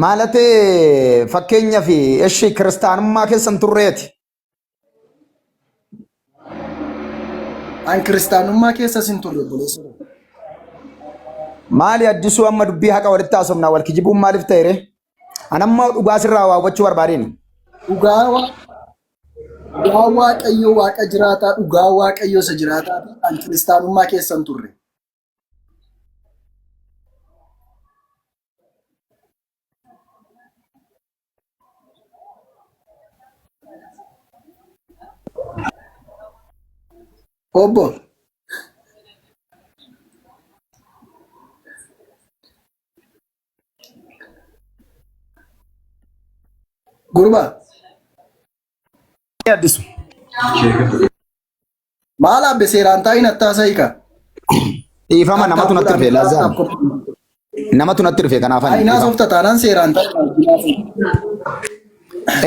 Maalatee fakkeenyaaf eshi kiristaanummaa keessa hin turreeti. An kiristaanummaa keessas hin turre obboleessa koo. Maali addisuu amma dubbii haqa walitti haasofnaa wal kijibuun maaliif ta'e ree? An amma dhugaa sirraa waa hubachuu barbaadeen. Dhugaa dhugaa Waaqayyoo Waaqa jiraataa dhugaa Waaqayyoo isa jiraataa an kiristaanummaa keessa hin turre. Obbo Gurbaa Addisu. Maal abbe seeraan taa'in attaa hiika. Dhiifama namatu natti dhufe laazaan. Namatu natti dhufe kanaaf ani. Ayinaa softa taanaan seeraan taa'in wajjin haasa'i.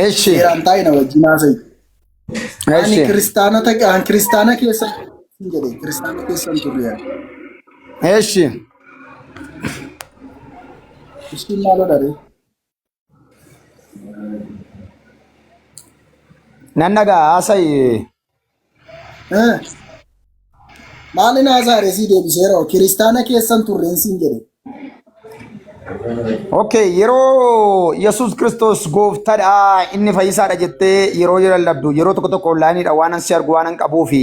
Eshi. Seeraan taa'in wajjin haasa'i. Ani Eshi. kiristaanota an kiristaana keessa jedhe kiristaana keessa hin turre ani. Eshi. Ishiin maal godhare? Nan dhagaa haasa'i. Eh. Maalin haasaare sii deebiseera kiristaana keessan turreen siin jedhe. Okay, yeroo Yesuus Kiristoos gooftaadha inni fayyisaadha jettee yeroo lallabdu yeroo tokko tokko onlaayiniidha waan an si argu waan an qabuu fi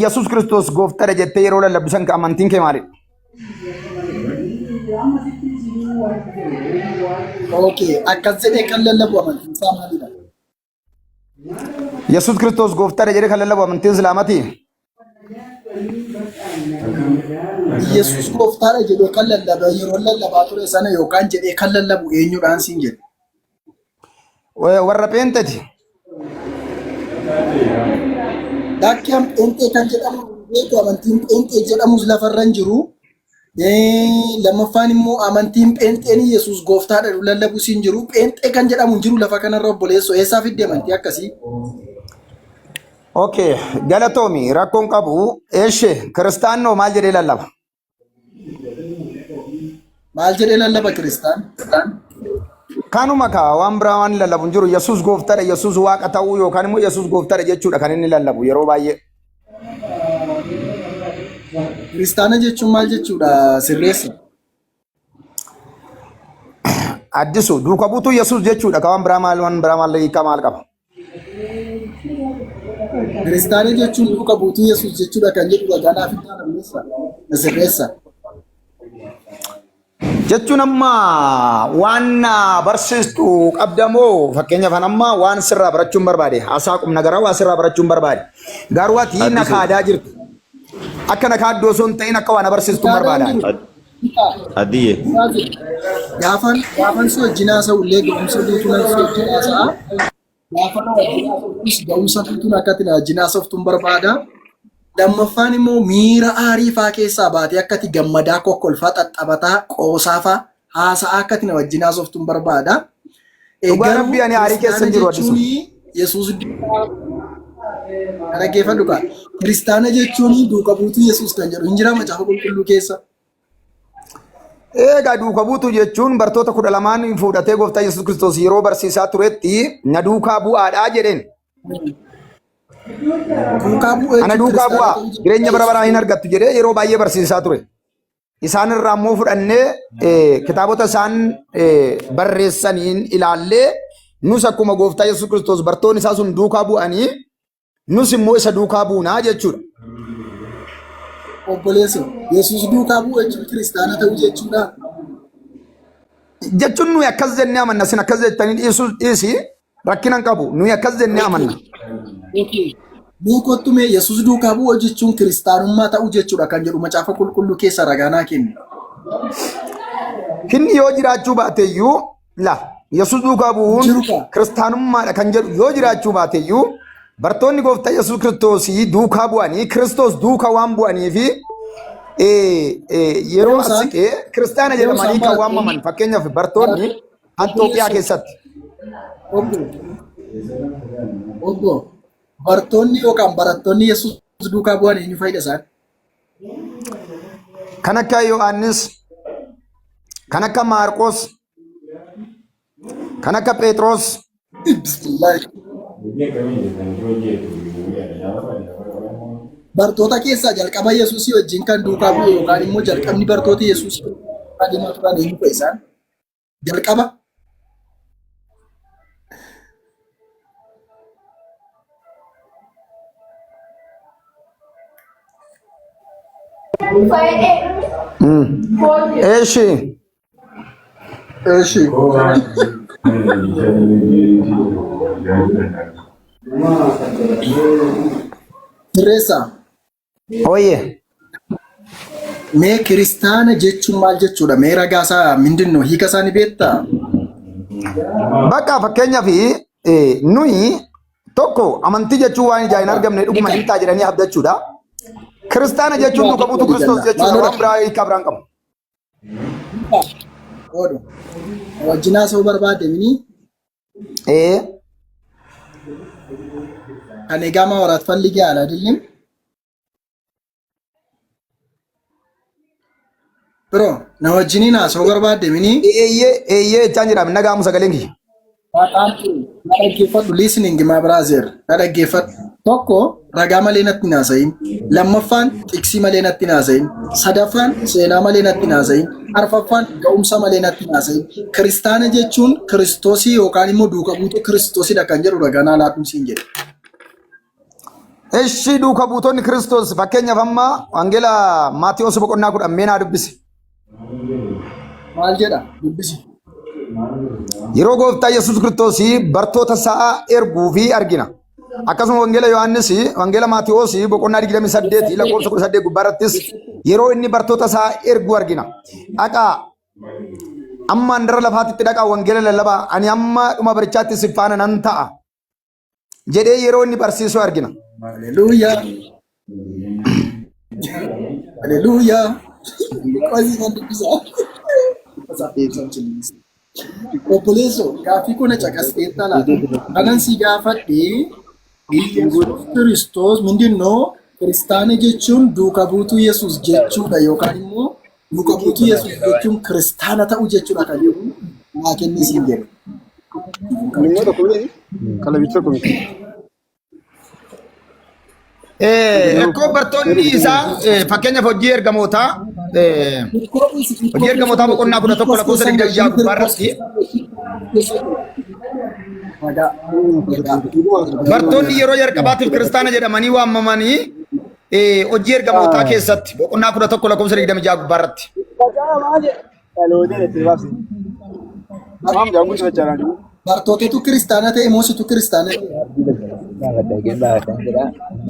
Yesuus Kiristoos gooftaadha jettee yeroo lallabdu san amantiin kee maalidha? Okay, akkas jedhee kan lallabu amantiin isaa maalidha? Yesuus Kiristoos gooftaadha jedhee kan lallabu amantiin Islaamatii? Yesuus gooftaadha jedhee kan lallaba yeroo lallabaa ture sana yookaan jedhee kan lallabu eenyudhaan siin jedhe. Warra pheenxeti. Lakki pheenxee kan jedhamu beeku amantiin pheenxee jedhamus lafarra hin jiru. Lammaffaan immoo amantiin pheenxeen Yesuus gooftaadha jedhu lallabus hin jiru. Pheenxee kan jedhamu hin jiru lafa kanarra obboleessoo eessaa fidde amantii akkasii? Okay, galatoomi rakkoon qabu. Eeshe kiristaannoo maal jedhee lallaba? Maal jedhee lallaba kiristaan? Kanuma kaa waan biraa waan lallabu hin jiru. Yesuus gooftaadha, Yesuus waaqa ta'uu yookaan immoo Yesuus gooftaadha jechuudha kan inni lallabu yeroo baay'ee. Kiristaana jechuun maal jechuudha sirreessa? Addisu duuka buutuu Yesuus jechuudha ka waan biraa maal waan biraa maal hiikaa maal qaba? Kiristaana jechuun duuka buutuu Yesuus jechuudha kan jedhu ragaa naaf hin taane sirreessa. Jechuun amma waan na barsiistu qabda moo fakkeenyaaf an amma waan sirraa barachuun barbaade haasaa qubna garaa waa sirraa barachuun barbaade garuu ati na Addisu. kaadaa jirtu akka na kaaddoo osoo hin ta'in akka waa na barsiistu Kaadaan barbaada. jiru. Addiye. Gaafan gaafan si wajjin haasa'u illee ga'umsa guutuu nan si wajjin haasa'a. Gaafa na wajjin haasoftus ga'umsa guutuun akka ati na wajjin haasoftuun barbaada. Lammaffaan immoo miira aarii faa keessaa baatee akka ati gammadaa kokkolfaa xaxxabataa qoosaa faa haasa'aa akka ati na wajjin haasoftuun barbaada. Dhugaa Garuu rabbii ani aarii keessa kiristaana hin jiru Addisu. jechuun Yesuus duukaa dhaggeeffadhu kaa. Kiristaana jechuun duuka buutuu Yesuus kan jedhu hin jiraa macaafa qulqulluu keessa. Egaa duuka buutuu jechuun bartoota 12n fuudhatee gooftaa Yesuus Kiristoos yeroo barsiisaa turetti na duukaa bu'aadhaa jedheen. Duukaa bu'uu Ana jechuun duukaa kiristaana bu'aa ta'uu jechuudha. jireenya bara baraa hin argattu jedhee yeroo baay'ee barsiisaa ture. Isaan irraa immoo fudhannee kitaabota isaan barreessaniin ilaallee nus akkuma gooftaa Yesuus Kiristoos bartoonni isaa sun duukaa bu'anii nus immoo isa duukaa buunaa jechuudha. Obboleesso, Yesuus duukaa bu'uu jechuun kiristaana ta'uu jechuudha. Jechuun nuyi akkas jennee amanna isin akkas jettanii dhiisuu dhiisi rakkina hin qabu nuyi akkas jennee amanna. Okay. Mee kottu mee Yesuus duukaa bu'uu jechuun kiristaanummaa ta'uu jechuudha kan jedhu macaafa qulqulluu keessa ragaa naa kenni. Inni yoo jiraachuu baate iyyuu La, Yesuus duukaa bu'uun Jiru kaa. kiristaanummaadha kan jedhu yoo jiraachuu baate iyyuu bartoonni gooftaa Yesuus Kiristoosii duukaa bu'anii Kiristoos duukaa waan bu'anii fi yeroo Yeroo as isaan siqee kiristaana yeroo jedhamanii isaan kan barattoonni waamaman fakkeenyaaf bartoonni Anxooqiyaa obboleessoo keessatti. obbo obbo bartoonni yookaan barattoonni Yesuus duukaa bu'an eenyu fa'idha isaan? Kan akka Yohaannis, Kan akka Maarqos, kan akka Phexros, Bismillah. Bartoota keessaa jalqaba Yesuusii wajjin kan duukaa bu'e yookaan immoo jalqabni bartoota Yesuusii duukaa deemaa turan eenyu fa'i isaan? Jalqaba Eeshi. Eeshi. Sirreessaa. Ooyye. Mee kiristaana jechuun maal jechuudha? Mee ragaa isaa mindinno hiika isaa ni beektaa? Bakka fakkeenyaaf nuyi tokko amantii jechuun waan ijaan hin argamne dhuguma hin ta'a jedhanii abdachuudha. Kiristaana jechuun duuka buutuu Kiristoos jechuudha. Waan biraa hiika biraan qabu. Oodhu. Wajjin haasa'uu barbaade mini Ee. kan egaa ማውራት ፈልጌ አይደለም bro na wajjiniin haasa'uu barbaadde mini Eeyyee eeyyee jechaan jira. Nagaamu sagaleen kiyya. Maqaan kee na dhaggeeffadhu listening my brother na dhaggeeffadhu. Tokko ragaa malee natti hin haasa'iin. Lammaffaan xiqsii malee natti hin haasa'iin. Sadaffaan seenaa malee natti hin haasa'iin. Arfaffaan ga'umsa malee natti hin haasa'iin. Kiristaana jechuun Kiristoosii yookaan immoo duuka buutuu Kiristoosidha kan jedhu ragaa naa laadhu siin jedhe. Ishi duuka buutonni Kiristoos fakkeenyaaf amma Wangeela Maatewos boqonnaa 10 mee naa dubbisi. Maal jedha? Dubbisi. Yeroo gooftaa Yesuus Kiristoos bartoota isaa erguu fi argina. Akkasuma Wangeela Yohaannis, Wangeela Maatewos boqonnaa 28 lakkoofsa 18 gubbaarrattis yeroo inni bartoota isaa ergu argina. Dhaqaa amma handara lafaatitti dhaqaa wangeela lallabaa ani amma dhuma barichaatti si faana nan ta'a jedhee yeroo inni barsiisu argina. Haleluuyaa. Haleluuyaa. Qosii nan dubbisa. Obboleessoo gaaffii kun caqasteetta laata? Kanan si gaafadhe Yesuus Kiristoos mindinoo kiristaana jechuun duuka buutuu Yesuus jechuudha yookaan immoo duuka buutuu Yesuus jechuun kiristaana ta'uu jechuudha kan jedhu naa kenni siin jedhe. Nimmoo tokko miti. Qalabichi tokko miti. Ekkoo bartoonni isaa fakkeenyaaf hojii ergamootaa hojii ergamootaa boqonnaa 11 lakkoofsa 26 gubbaarratti bartoonni yeroo jalqabaatiif kiristaana jedhamanii waamamanii hojii ergamootaa keessatti boqonnaa 11 lakkoofsa 26 gubbaarratti. Bartootatu kiristaana ta'e moo situ kiristaana ta'e?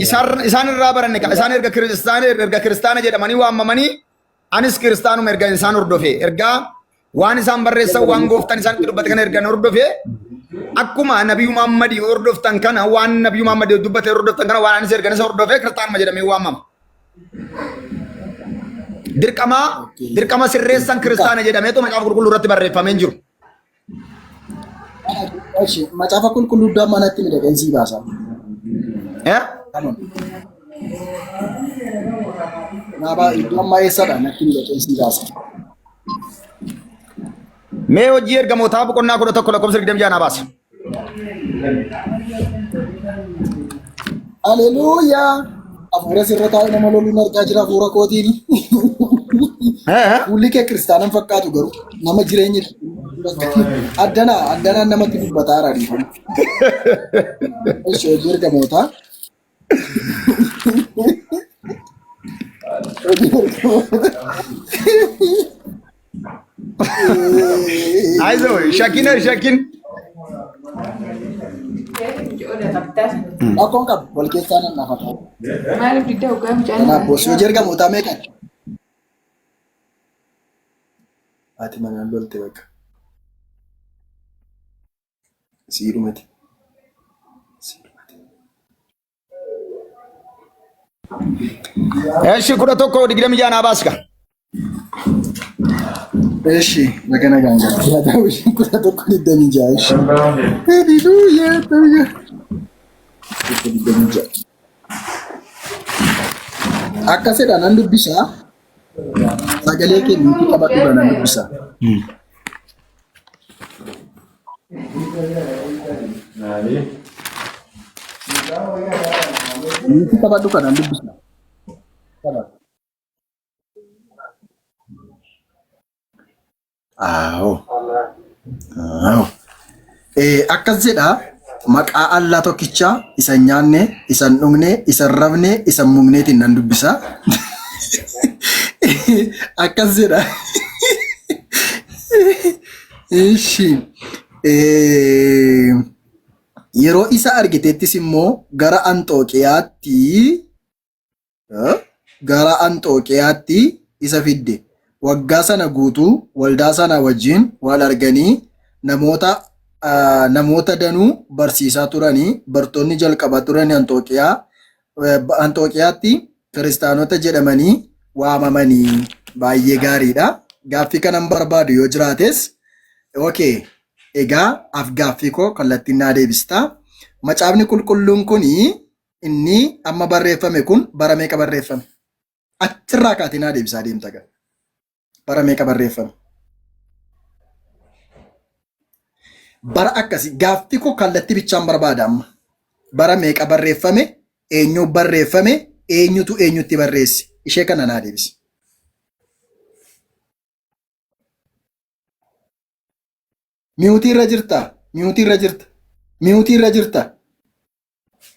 Isaan irraa baranne isaan erga kiristaana erga kiristaana jedhamanii waamamanii anis kiristaanuma erga isaan hordofe erga waan isaan barreessan waan gooftaan isaan itti dubbate kana erga hordofe akkuma nabiyyu Muhammadii hordoftan kana waan nabiyyu Muhammadii dubbate hordoftan kana waan anis erga isa hordofe kiristaanuma jedhamee waamama. Dirqama dirqama sirreessan kiristaana jedhameetu macaafa qulqulluu irratti barreeffamee hin jiru. Eshi, macaafa qulqulluu iddoo ammaa natti midhageen sii baasa. Eh? Naabaa iddoo ammaa eessadha natti midhageen sii baasa. Mee hojii ergamootaa boqonnaa 11 lakkoofsa 26 naa baasa. Haleluuyaa! Hafuura sirra taa'e nama loluun argaa jira hafuura kootiin. Fuulli kee kiristaanan fakkaatu garuu nama jireenya addanaa addanaan namatti dubbataa jira dhiifama. Eshi hojii ergamootaa. Hojii ergamootaa. Ayizoo shakin shakin. Rakkoon qabu wal keessaa nan nafata. Maaliif didda hoggaa mucaan Kanaaf boosii hojii ergamootaa meeqa? Haati manaan lolte bakka. Siidhumati. Siidhumati. Eshi 11 26 naa baasika. Eshi baga nagaan galte. 11:26 eshi. Haleluuyaa ta'uya. 26. Akkasidha nan dubbisaa. Sagalee kee mute qabadhu nan dubbisa. Mute qabadhu kanan dubbisa. Aawoo. Aawoo. Akkas jedha maqaa Allaa tokkichaa isa hin nyaanne, isa hin dhugne, isa hin rafne, isa hin mugneetiin nan dubbisa. Akkas jedha. Ishi. Yeroo isa argitettis immoo gara Anxooqiyaatti gara Anxooqiyaatti isa fidde. Waggaa sana guutuu waldaa sana wajjin wal arganii namoota namoota danuu barsiisaa turanii bartoonni jalqaba turan Anxooqiyaa Anxooqiyaatti kiristaanota jedhamanii waamamanii baay'ee gaariidha. Gaaffii kanan barbaadu yoo jiraates okay egaa af gaaffii koo kallattiin naa deebista. Macaafni qulqulluun kuni inni amma barreeffame kun bara meeqa barreeffame? Achirraa kaatee naa deebisaa deemta gaa. Bara meeqa barreeffame? Bara akkasii gaaffii koo kallattii bichaan barbaada amma. Bara meeqa barreeffame? Eenyu barreeffame? Eenyutu eenyutti barreesse? Ishee kana naa deebisi. Mute irra jirta? Mute irra jirta? Mute irra jirta?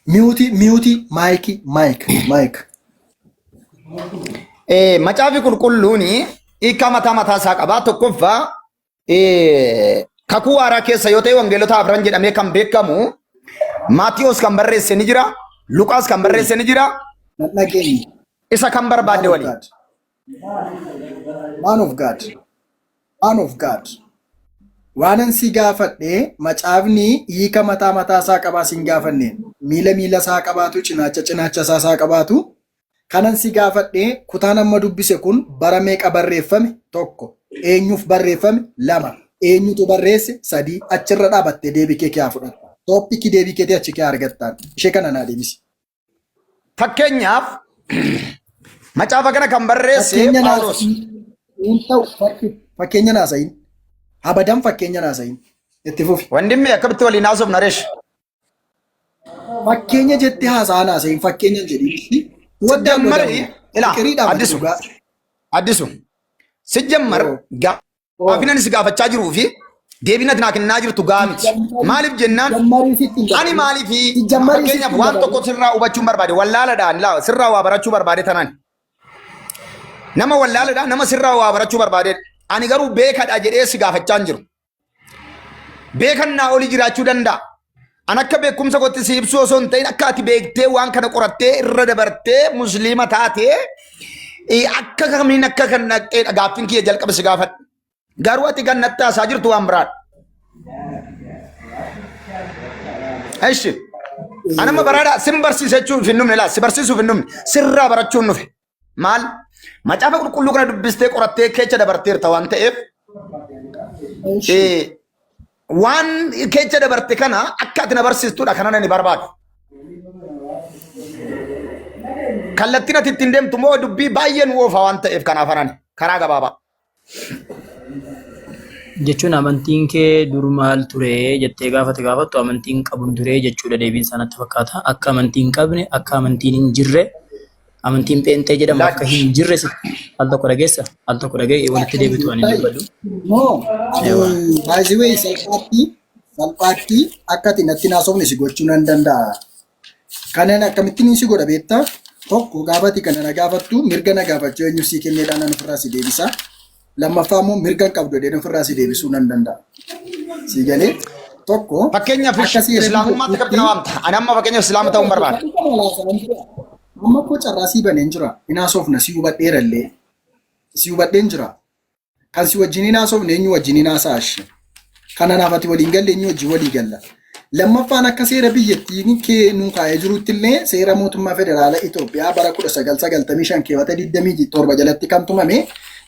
Mute mute mic mic mic. Macaafi qulqulluun hiika mataa mataa isaa qaba. Tokkoffaa kakuu haaraa keessa yoo ta'e wangeelota afran jedhamee kan beekamu Maatiyoos kan barreesse ni jira, Luqaas kan barreesse ni jira. Nan dhageenye. Isa kan Man barbaadde of waliin. God. Man of God. Man of God. Waanan si gaafadhe macaafni hiika mataa mataa isaa qabaa sin gaafanneen. Miila miila isaa qabaatu, cinaacha cinaacha isaa isaa qabaatu. Kanan si gaafadhe kutaan amma dubbise kun bara meeqa barreeffame? Tokko. Eenyuuf barreeffame? Lama. Eenyutu barreesse? Sadii. Achirra dhaabattee deebii kee kee fudhatta. Topic deebii keetii achi kee argattaan. Ishee kana naa deebisi. Fakkeenyaaf macaafa kana kan barreesse Fakkeenya Phaawulos. hin ta'u fakkeenya naasayin. Abadan fakkeenya naasayin. Itti fufi. Wandimmi akkamitti waliin haasofna reesh? Fakkeenya jettee haasa'aa naasayin fakkeenya hin jedhin. Waddaan Sijjammari ilaa Fiqiriidhaan addisu dhugaa. addisu sijjammar gaaffiin ani si gaafachaa jiruu fi deebiin ati naa kennaa jirtu gaa miti. Maaliif jennaan Jammarii sitti hin ani dabalin. maaliif Jammarii sitti fakkeenyaaf hin waan dabalin. tokko sirraa hubachuun barbaade wallaaladhaan laa sirraa waa barachuu barbaade tanaan nama wallaaladhaan nama sirraa waa barachuu barbaade ani garuu beekadha jedhee si gaafachaa hin jiru. Beekan naa olii jiraachuu danda'a. An akka beekumsa kootti si ibsuu osoo hin ta'in akka ati beektee waan kana qorattee irra dabartee musliima taatee akka kamiin akka kan dhaqxeedha gaaffiin kiyya jalqaba si gaafadha. Garuu ati kan natti haasaa jirtu waan biraadha. Eshi. An amma baraadha sin barsiisa jechuun hin dhumne laa si barsiisuuf hin dhumne sirraa barachuun dhufe. Maal? Macaafa qulqulluu kana dubbistee qorattee keessa dabarteerta waan ta'eef waan keessa dabarte kana akka ati na barsiistudha kanan ani barbaadu. Kallattiin ati ittiin deemtu immoo dubbii baay'ee nu oofa waan ta'eef kanaaf anani karaa gabaabaa. Jechuun amantiin kee dur maal ture jettee gaafate gaafattu amantiin qabun ture jechuudha deebiin isaa natti fakkaata. Akka amantii hin qabne, akka amantiin hin jirre, amantiin pheenxee jedhamu akka hin jirre al tokko dhageessa, al tokko dhaga'e walitti deebitu ani hin dubbadhu. No, ani by the way salphaatti salphaatti akka ati natti naasofne si gochuu nan danda'a. Kanan akkamittiin si godha beektaa? Tokko gaafati kana na gaafattu mirga na gaafachuu eenyu sii kenneedhaan nan ofirraa si deebisa. Lammaffaa immoo mirga hin qabdu jedheen ofirraa si deebisuu nan danda'a. Sii galee tokko Fakkeenyaaf akka seera islaamummaatti akkamitti na waamta? Ani amma fakkeenyaaf islaama ta'uun barbaada. Amma koo carraa sii baneen jira. Hin haasofna si hubadheera illee. Si hubadheen jira. Kan si wajjin hin haasofne eenyu wajjin hin haasa'a ishee. Kana naaf ati waliin galle eenyu wajjin walii galla. Lammaffaan akka seera biyyattiin kee nuu kaa'ee jirutti illee seera mootummaa federaala Itoophiyaa bara 1995 keewwata 27 jalatti kan tumame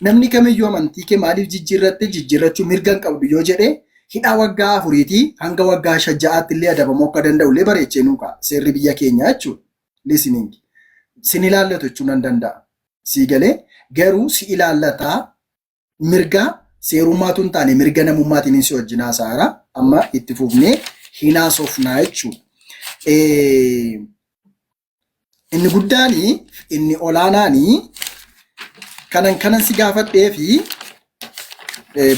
namni kamiyyuu amantii kee maaliif jijjiirratte jijjiirrachuu mirga hin qabdu yoo jedhe hidhaa waggaa afuriitii hanga waggaa ja'aatti illee adabamuu akka danda'u illee bareechee nuu kaa'a seerri biyya keenyaa jechuudha. Listening. Sin ilaallatu jechuu nan danda'a. Sii galee Garuu si ilaallataa mirga seerummaatu hin taane mirga namummaatiin si wajjin haasa'aara. Amma itti fufnee hin haasofnaa jechuudha. Inni guddaani inni olaanaani kanan si gaafadhee fi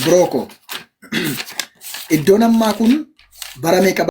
birooko iddoon ammaa kun bara meeqa